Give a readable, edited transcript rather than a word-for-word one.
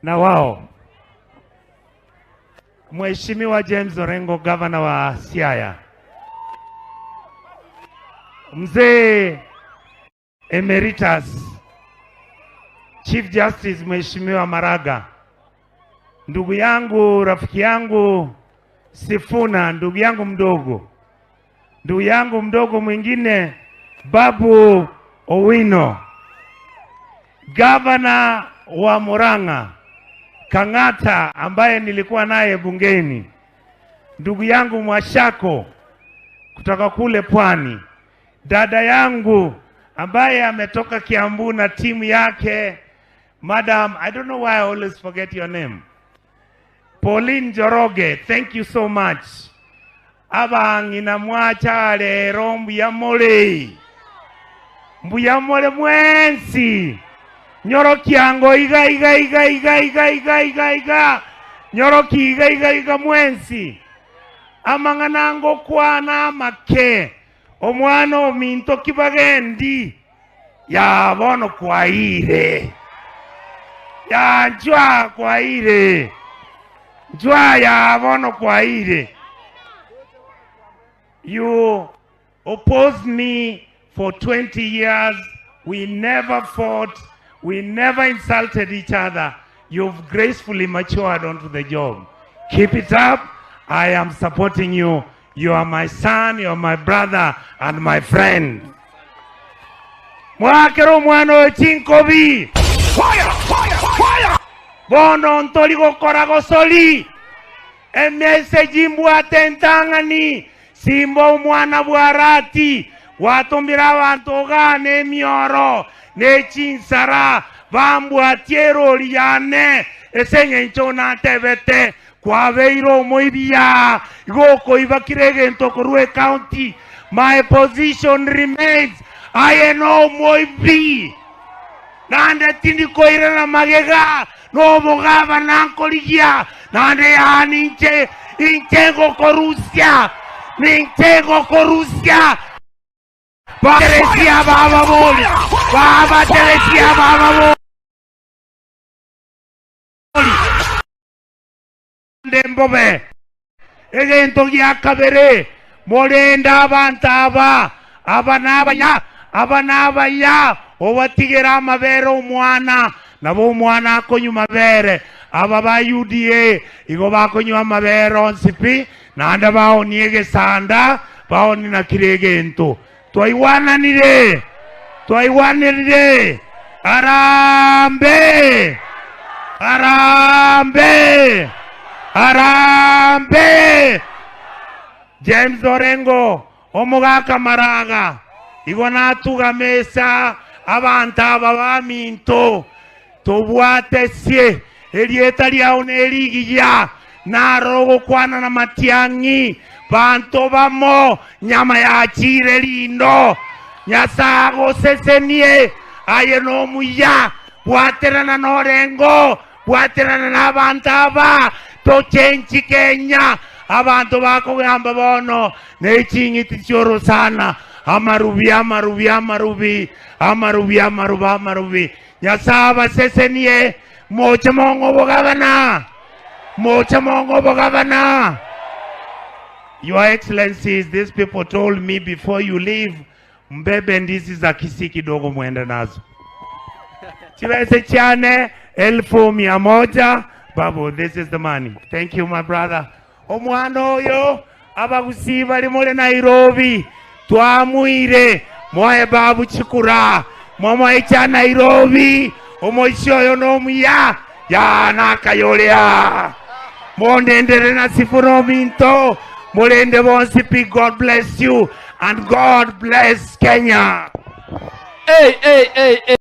Na wao Mheshimiwa James Orengo, gavana wa Siaya, Mzee Emeritus Chief Justice Mheshimiwa Maraga, ndugu yangu, rafiki yangu Sifuna, ndugu yangu mdogo, ndugu yangu mdogo mwingine Babu Owino, gavana wa Murang'a Kang'ata ambaye nilikuwa naye bungeni, ndugu yangu Mwashako kutoka kule Pwani, dada yangu ambaye ametoka Kiambu na timu yake, Madam, I don't know why I always forget your name, Pauline Njoroge, thank you so much. Abang'ina mwacha rero mbuya more, mbuya more mwensi. Nyorokiango iga iga iga iga iga iga iga iga nyoroki iga iga iga mwensi. Amang'ana ngokwana amake omwana ominto kibagendi ya bono kwaire ya njwa kwaire njwa ya bono kwaire. You opposed me for 20 years. We never fought. We never insulted each other. You've gracefully matured onto the job. Keep it up. I am supporting you. You are my son, you are my brother, and my friend. Mwakero omwana oyo chinkobi. Bono ntori gokora gosori. Emessage mbwate entang'ani. Simba omwana bw'Arati, gwatomire abanto igaa nemioro, ne chinsara, bambwatie erori yane, ase engencho natebete, Kwabeire omoibi yaa, igo okoiba kera egento korwa ecounty. My position remains, aye nomoibi, naende tindi koirana magega, nobogabana nkorigia, naende yaani inche, inche ngokorusia, ninche ngokorusia. Bateresia ababori, babateresia ababori. Naende mbobe egento gia kabere, morende abanto aba, aba nabaya, aba nabaya, obatigere amabere omwana, nabo omwana akonywa mabere. Aba ba UDA igo bakonywa amabere onsi pi, naende baonie egesanda, baonie na kera egento. Twaigwananire? Twaigwananire? Harambee! Harambee! Harambee! James Orengo, omogaka Maraga, igo natugame ase abanto aba baminto, tobwate sie erieta riao nerigiya, naro ogokwana na matiang'i, banto bamo, nyama yachiire rindo. Nyasae agosesenie, aye nomuya, bwaterana norengo, bwaterana nabanto aba, tochenchi Kenya. Abanto bakogamba bono ne ching'iti chi'orosana, amarubi, amarubi, amarubi, amarubi, amarubi, amarubi. Nyasae abasesenie, moche mong'e obogabana, moche mong'e obogabana. Your Excellencies, these people told me before you leave, mbebe ndizi za Kisii kidogo mwende nazo. Chibese chiane 100,000. Babu, this is the money. Thank you, my brother. Omwana oyo, abagusii bari more Nairobi, twamuire, moe babu chikura, momoe chia Nairobi, omoisia oyo nomuya, ya nakayorea. Mondendere na Sifuna ominto, morende bonsi pi. God bless you and God bless Kenya. Hey, hey, hey, hey.